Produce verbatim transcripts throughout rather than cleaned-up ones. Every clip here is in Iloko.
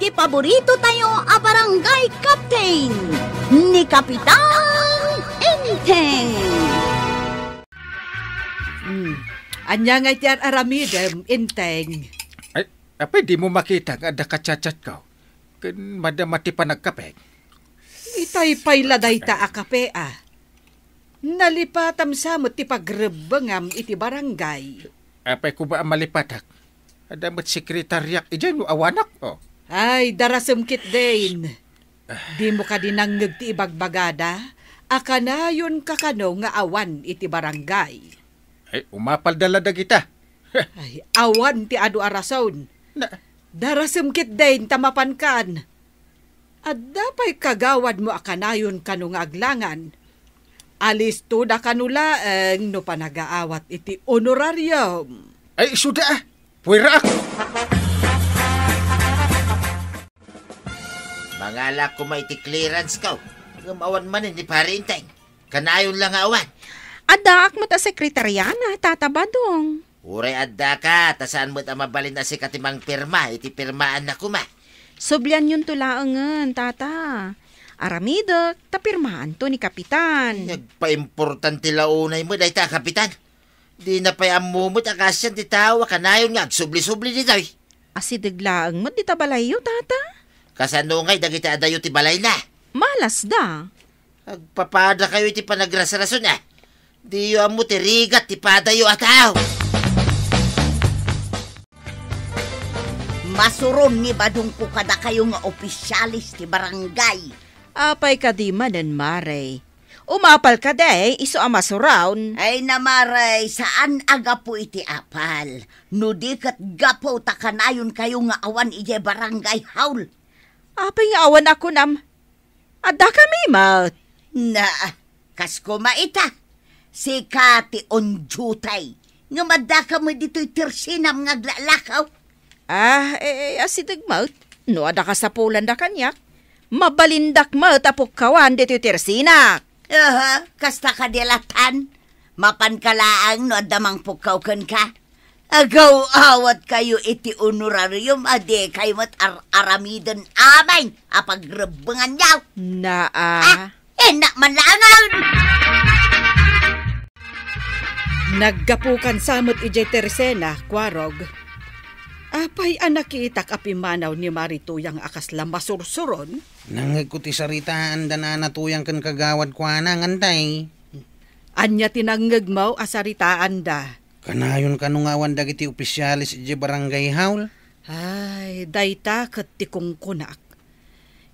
Ti paborito tayo a barangay captain, ni Kapitan Enteng. Hmm. Ania ngay ti ar-aramidem, Enteng? Ay, apay dimo makita nga adda kachatchatko? Ken madama ti panagkape. Itay pay la dayta a kape, a. Nalipatam sa met ti pagrebbengam iti barangay. Apay koma a malipatak? Adda met sekretariak idiay no awanak, oh. Ay, darasem ketdin. Dimo kadi nangngeg ti ibagbagada a kanayonka kano nga awan iti barangay? Ay, umapalda la dagita. Ay, awan ti adu a rason. Na- Darasem ketdin ta mapankan. Adda pay kagawadmo a kanayon kano nga aglangan. Alistoda kano laeng no panagaawat iti honorarium. Ay, isuda, ah. Puweraak. Mangalak koma iti clearance ko. Ngem awan manen ni Pare Enteng. Kanayon la nga awan. Addaak met a sekretariana, Tata Badong. Uray addaka, ta saan met a mabalin a sika ti mangpirma iti pirmaanna koma. Sublianyonto laengen, Tata. Aramidek, ta pirmaanto ni Kapitan. Ay, agpaimportante la unay met dayta a Kapitan. Dina pay ammo met a kaasian ti tao a kanayon nga agsubli-subli ditoy. Asideg laeng met dita balayyo, Tata. Kasano ngay dagiti adayo ti balayna? Malasda. Agpapadakayo iti panagrasrason, a. Diyo ammo ti rigat ti padayo a tao. Masuron ni Badongko kadakayo nga opisyales ti barangay. Apay kadi manen, Mare? Umapal kadi, isu a masuron? Ay na, Mare, saan a gapu iti apal. No di ket gapu ta kanayonkayo nga awan idiay barangay hall. Apay nga awan a kunam? Addakami met. Na, kas koma ita, sika ti on duty. Ngem addaka met ditoy tersinam nga aglalakaw. Ah, eh, eh, asideg met. No adda kasapulandak kaniak, mabalindak met a pukkawan ditoy tersinak. Aha, kasta kadi a latan. Mapanka laeng no adda mangpukkaw kenka. Agaw-awatkayo iti honorarium a dikay met ar-aramiden amin a pagrebbenganyo. Naa. Ah, innak man laengen! Naggapukan sa met idiay tersena, Kuarog. Apay a nakitak a pimmanaw ni Mari Tuyang a kasla masursuron? Nangngegko ti saritaan da Nana Tuyang ken kagawad kuana, Antay. Ania ti nangngegmo a saritaanda? Kanayon kano nga awan dagiti opisyales idiay barangay hall? Ay, dayta ket ti kunkunak.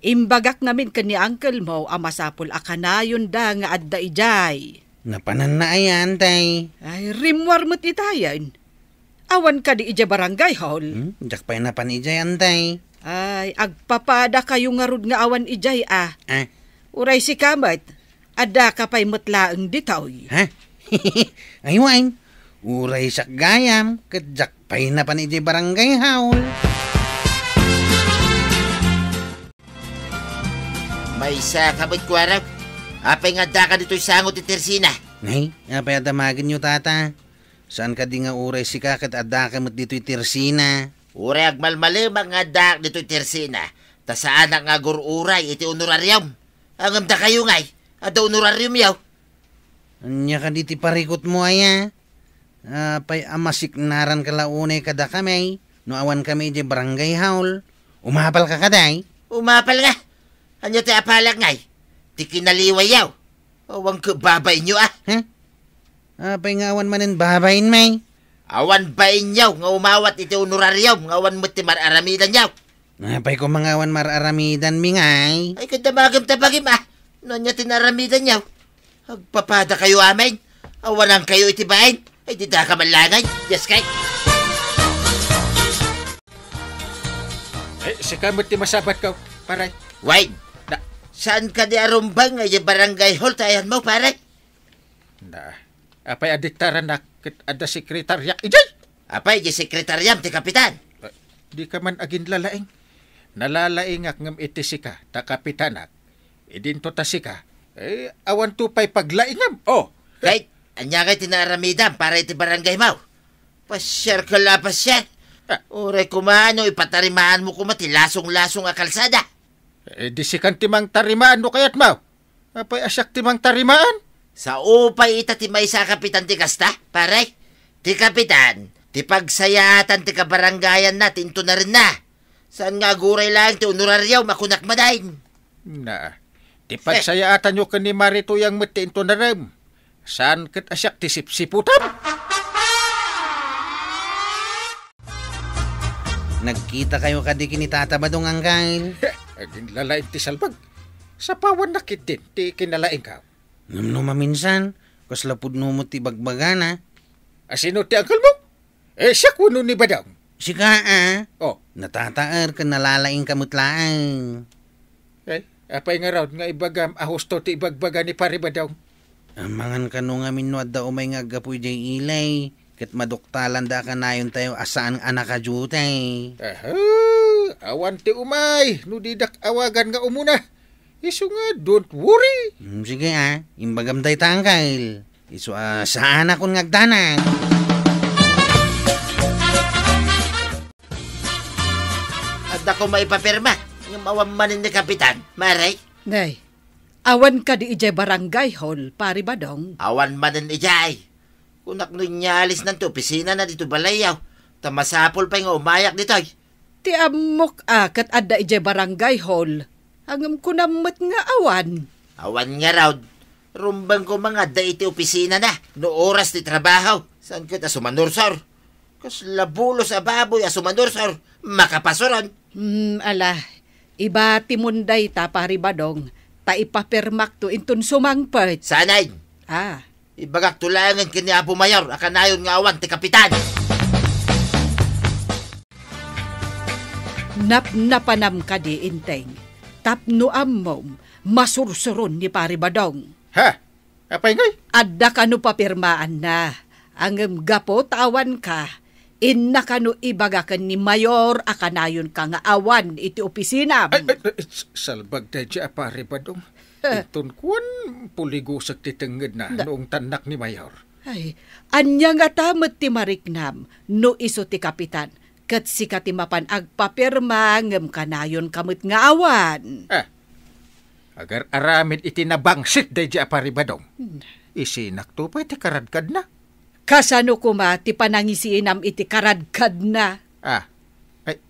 Imbagak ngamin ken ni uncle mo a masapul a kanayonda nga adda idiay. Napananna aya, Antay? Ay, rimmuar met itayen. Awan kadi idiay barangay hall? Hmm? Diak pay napan idiay, Antay. Ay, agpapadakayo ngarud nga awan idiay, a. Ah. Uray sika met, addaka pay met laeng ditoy. Ha? Ay, wen. Uray siak gayam, ket diak pay napan idiay barangay hall. Maysa ka met, Kuarog. Apay nga addaka ditoy sango ti tersina? Nay, apay a damagenyo, Tata? Saan kadi nga uray sika ket addaka met ditoy tersina? Uray agmalmalemak nga addaak ditoy tersina, ta saanak nga agur-uray iti honorarium. Ngem dakayo ngay, adda honorariumyo. Ania kadi ti parikutmo aya? Apay a masiknaranka la unay kadakami no awankami idiay barangay hall? Umapalka kadi? Umapal nga. Ania ti apalak ngay? Ti kinaliwayyo. Awan ket babainyo, a. Huh? Apay nga awan manen babain, may? Awan bainyo nga umawat iti honorarium nga awan met ti mar-aramidanyo. Apay koma nga awan mar-aramidanmi ngay? Ay, ket damagem ta bagim, a. No ania ti naramidanyo? Agpapadakayo amin. Awanankayo iti bain. Ay, di daka man laeng. Yes, kay. Eh, sika met ti masabatko, pare. Wait. Na, saan kadi a rumbeng idiay barangay hall ti ayanmo, pare? Na, apay a diktaranak ket adda sekretariak idiay? Apay, idiay sekretariam ti kapitan? Eh, dika man aginlalaing. Nalalaingak ngem iti sika, ta kapitanak. Idinto ta sika. Eh, awanto pay paglaingam. Oh. Kay, ania ngay ti naaramidam para iti barangaymo? Pasiarka la a pasiar. Ah. Uray koma no ipatarimaanmo koma ti lasong-lasong a kalsada. Eh, di sikan ti mangtarimaan no kayatmo. Apay a siak ti mangtarimaan? Sao pay ita ti maysa a kapitan ti kasta, pare? Ti kapitan, ti pagsayaatan ti kabarangayanna ti intonarenna. Saan nga aguray laeng ti honorariom a kunak manen. Na, ti pagsayaatanyo ken ni Mari Tuyang met ti intonarem. Saan ket a siak ti sipsiputam? Nagkitakayo kadi ken ni Tata Badong, Angkel? Agin lalaing ti salbag. Sapawannak ketdin ti kinalaingko. Ngem no maminsan, kasla pudno met ti bagbagana. A sino ti angkelmo? Eh, siak wenno ni Badong? Sika, a? Oh. Natataer ken nalalaingka met laeng. Eh, apay ngarud nga ibagam a husto ti ibagbaga ni Pari Badong? Amangan kano ngamin no adda umay nga aggapu idiay ilay, ket maduktalanda a kanayontayo a saan a nakadiotay. Aha, awan ti umay, no didak awagan nga umuna. Isu nga, don't worry. Hmm, sige, a. Imbagam dayta, Angkel. Isu a saanakon nga agdanag. Adda koma ipapirma, ngem awan manen ni Kapitan, Mare? Nay, awan kadi idiay barangay hall, Pari Badong? Awan manen idiay. Kunak no inyalisnan ti opisinana ditoy balayyo, ta masapul pay nga umayak ditoy. Ti ammok a ket adda idiay barangay hall, ngem kunam met nga awan. Awan ngarud, rumbeng koma nga adda iti opisinana no oras ti trabaho. Saan ket a sumanursor? Kasla bulos a baboy a sumanursor, makapasuron. Hmm, ala, ibatimon dayta, Pari Badong, ta ipapirmakto inton sumangpet. Saan? Ah. Ibagakto laengen ken ni Apo Mayor a kanayon nga awan ti kapitan. Napnapanam kadi, Enteng? Tapno ammom, masursuron ni Pari Badong. Ha? Apay ngay? Adda kano papirmaanna, ngem gapu ta awanka, inna kano ibaga ken ni Mayor a kanayonka nga awan iti opisinam. Ay, ay, ay, s-, salbag daydiay a Pari Badong. Inton kuan, puligusek ti tengngedna no ungtannak ni Mayor. Ay, ania ngata met ti mariknam no isu ti kapitan, ket sika ti mapan agpapirma ngem kanayonka met nga awan? Ah, agar-aramid iti nabangsit daydiay a Pari Badong. Hmm. Isinakto pay ti karadkadna. Kasano koma ti panangisinam iti karadkadna? Ah, ay,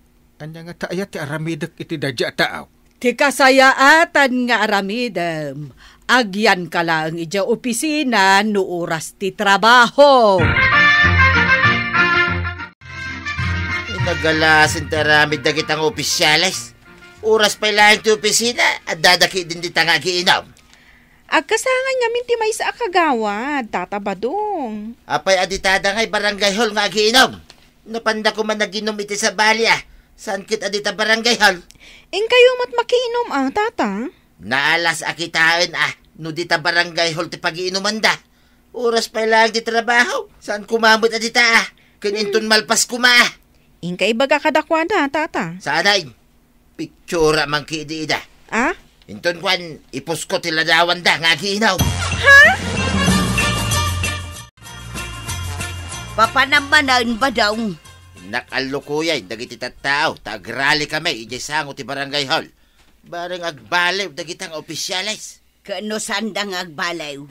ania ngata aya ti aramidek iti daydiay a tao? Ti kasayaatan nga aramidem, agyanka laeng idiay opisina no oras ti trabaho. Nagalasin ti aramid dagita nga opisyales. Oras pay laeng ti opisina, addada ketdin dita nga agiinom. Agkasangan ngamin ti maysa a kagawad, Tata Badong. Apay a ditada ngay barangay hall nga agiinom? Napanda koma naginom iti sabali a, saan ket a dita barangay hall? Inkayo met makiinom a, Tata? Naalas a kitaen a, no dita barangay hall ti pagiinumanda. Oras pay laeng ti trabaho, saan koma met a dita a, ken inton malpas koma a. Inka ibaga kadakuada, Tata. Saan? Pitsura man ketdi ida. Ah? Inton kuan, ipusko ti ladawanda nga agiinom. Ha? Papanam manen, Badong. Innak allukoyen dagiti tattao ta agrali kami idiay sango ti barangay hall. Bareng agbaliw dagita nga opisyales. Ket no saanda nga agbaliw?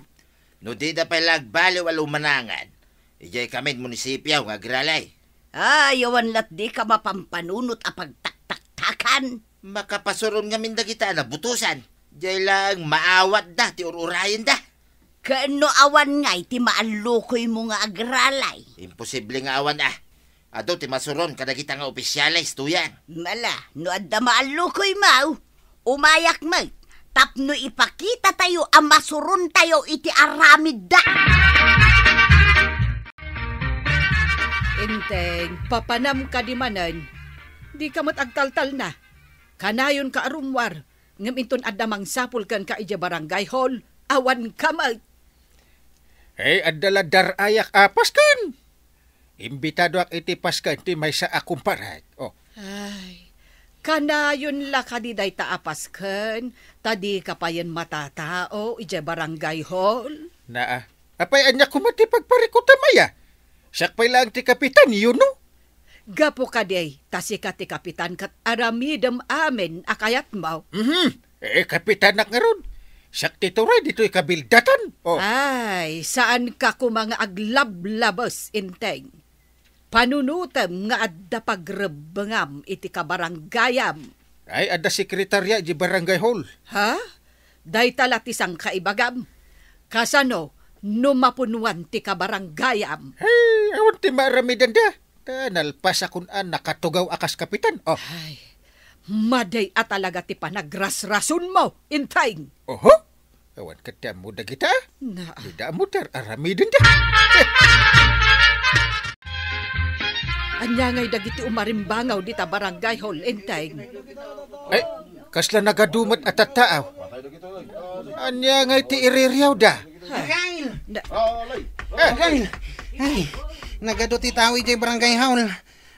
No dida pay la agbaliw a lumanangan, idiay kami munisipio nga agrali. Ay, awan lat dika mapampanunot a pagtaktaktakan. Makapasuron ngamin dagita a nabutosan. Diay laeng maawatda ti ur-urayenda. Ken no awan ngay ti maallukoymo nga agralay? Imposible nga awan a. Adu ti masuron kadagita nga opisyales, Tuyang. Mala, no adda maallukoymo, umayak met tapno ipakitatayo a masurontayo iti aramidda. Enteng, papanam kadi manen, dika met agtaltalna. Kanayonka a rummuar, ngem inton adda mangsapul kenka idiay barangay hall, awanka met. Hey, adda la dar-ayak a pasken. Imbitadoak iti pasken ti maysa a kumparek. Oh. Ay, kanayon la kadi dayta a pasken, ta dika payen matatao idiay barangay hall? Naa, apay ania koma ti pagparikutam aya? Siak pay laeng ti kapitan, you know? Gapu kadi, ta sika ti kapitan ket aramidem amin a kayatmo. Mhm. Eh, kapitanak ngarud. Siak ti turay ditoy kabildatan. Oh. Ay, saanka koma nga aglablabes, Enteng. Panunotem nga adda pagrebbengam iti kabaranggayam. Ay, adda sekretarya iti barangay hall. Ha? Dayta la ti sangkaibagam. Kasano no mapunuan ti kabaranggayam? Ay, awan ti maaramidenda. Ta nalpasakon a nakatugaw a kas kapitan. Oh. Ay, madi a talaga ti panagrasrasonmo, Enteng. Oho. Awan ket ti ammo dagita. Na. Dida ammo ti ar-aramidenda. Ania ngay dagiti umarimbangaw dita barangay hall, Enteng? Ay, kasla nagadu met a tattaaw. Ania ngay ti iririawda? Gail! Na- Gail! Ay, nagadu ti tao idiay barangay hall.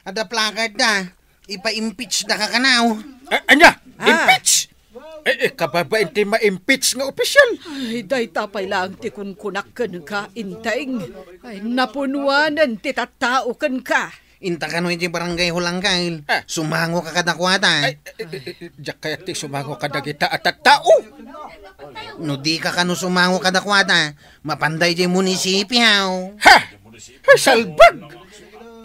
Adda placard da. Ipa-impeach da ka kanaw. A-, ania? Ah. Impeach? Eh, eh, kababain ti ma-impeach nga opisyal. Ay, dayta pay laeng ti kunkunak kenka, Enteng. Ay, napunuanen ti tattao kenka. Inta kano iti barangay hall, Gail. Ah. Sumango ka kadakuada. Ay, eh, eh, eh, diak kayat ti sumango kadagita a tattao. No di ka kano sumango kadakuada, mapanda iti munisipyo. Ha? Ay, salbag!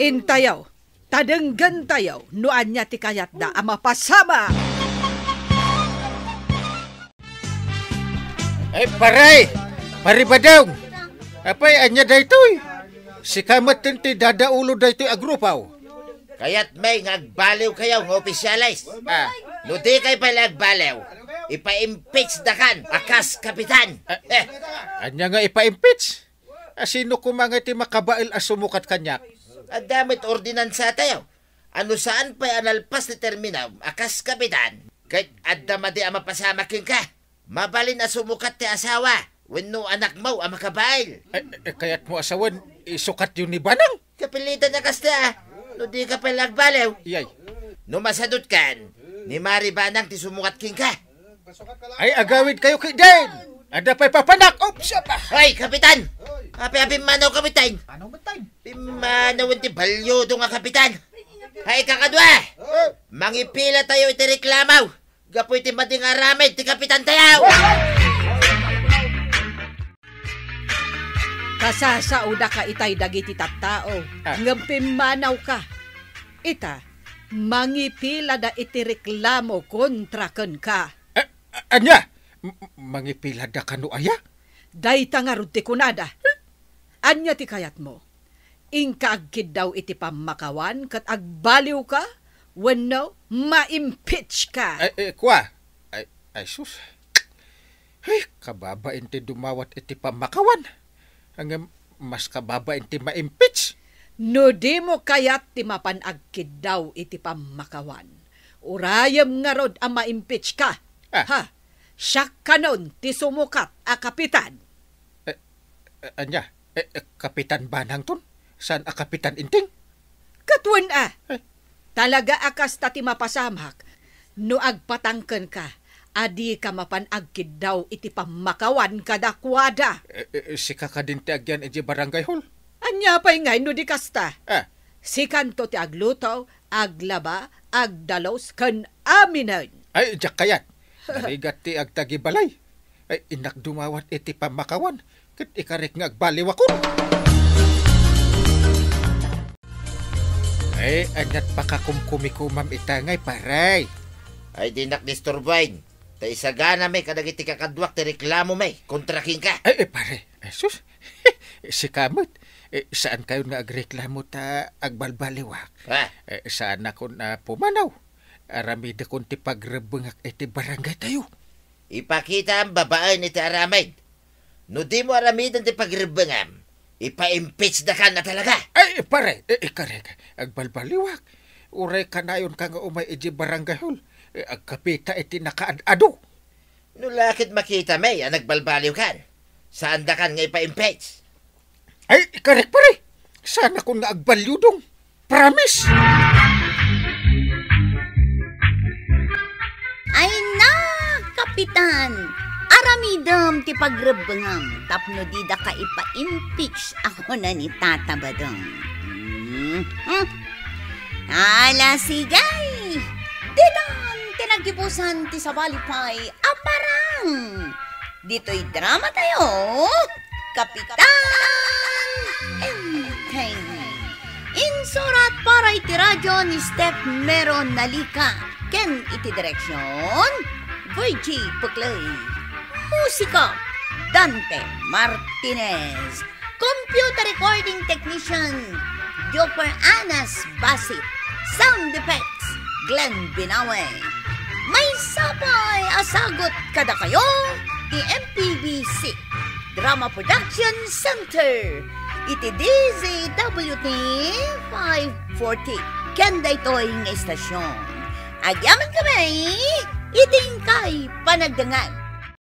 Intayo. Ta denggentayo no ania ti kayatda a mapasamak. Ay, pare! Pare Badong! Apay, ania daytoy? Sika met ti dadaulo daytoy a grupo. Kayatmi nga agbaliwkayo nga opisyales. Ah. No dikay pay la agbaliw, ipa-impeach dakan a kas kapitan. Ah, eh. Ania nga ipa-impeach? A, sino koma nga ti makabael a sumukat kaniak? Adda met ordinansatayo a no saan pay a nalpas ti termino a kas kapitan, ket adda madi a mapasamak kenka. Mabalin a sumukat ti asawa wenno anakmo a makabael. Eh, eh, kayatmo a sawen, isukatyo ni Banang? Kapilitan a kasta, no dika pay la agbaliw. Iyay. No masadutkan, ni Mari Banang ti sumukat kenka. Ay, agawidkayo ketdin! Adda pay papanak! Oops, apa! Hoy, Kapitan! Apay a pimmanaw, Kapitan? Ano, Kapitan? Pimmanaw ti balyodo nga Kapitan! Ay, kakadua! Mangipilatayo iti reklamo! Gapu iti madi nga aramid ti Kapitantayo! Kasasaodaka itay dagiti tattao, Ah. ngem pimmanawka. Ita, mangipilada iti reklamo kontra kenka. A-, a-, ania? M-, m-, mangipilada kano aya? Dayta ngarud ti kunada. Ania ti kayatmo? Inka agkiddaw iti pammakawan ket agbaliwka wenno ma-impeach ka? Ay, eh, kua. Ay, ay, sus. Ay, kababain ti dumawat iti pammakawan. Ngem mas kababain ti ma-impeach. No dimo kayat ti mapan agkiddaw iti pammakawan, urayem ngarud a ma-impeach ka. Ah. Ha? Siak kanon ti sumukat a kapitan. Eh, eh, ania? Eh, eh, Kapitan Banangton? Saan a Kapitan Inting? Ket wen a. Eh. Talaga a kasta ti mapasamak no agpatangken ka a dika mapan agkiddaw iti pammakawan kadakuada. Eh, eh, sika kadin ti agyan iti barangay hall? Ania pay ngay no di kasta? Ah. Sikanto ti agluto, aglaba, agdalus, ken aminen. Ay, diak kayat. Narigat ti agtagibalay. Ay, innak dumawat iti pammakawan, ket ikarik nga agbaliwakon. Ay, aniat pakakumkumikumam ita ngay, pare? Ay, dinak disturboen. Ta isaganami kadagiti kakaduak ti reklamomi kontra kenka. Ay, ay, pare. Ay, sus. Sika met. Eh, saankayon nga agreklamo ta agbalbaliwak? Ha? Eh, saanakon a pumanaw. Aramidekon ti pagrebbengak iti barangaytayo. Ipakitaam babaen iti aramid. No dimo aramiden ti pagrebbengam, ipa-impeach dakan a talaga. Ay, pare, eh, ikarek, agbalbaliwak. Uray kanayonka nga umay iti barangay hall, eh, agkapita iti nakaad-ado. No la ket makitami a nagbalbaliwkan, saandakan nga ipa-impeach. Ay, ikarek, pare. Saanakon nga agbalyudong. Promise! Ay na, Kapitan! Aramidem ti pagrebbengam tapno didaka ipa-impeach a kuna ni Tata Badong. Hmm? Hmm? Ala, sige! Ditan ti naggibusan ti sabali pay a parang. Ditoy drama tayo, Kapitan Enteng. Insurat para iti radio ni Steph Mero Nalica ken iti direksyon, Virgie Puclay. Musika, Dante Martinez. Computer recording technician, Joker Anas Basit. Sound effects, Glenn Binawe. Maysa pay a sagut kadakayo ti M P B C Drama Production Center iti D Z W T five forty ken daytoy nga istasyon. Agyamankami iti inkay panagdengngeg.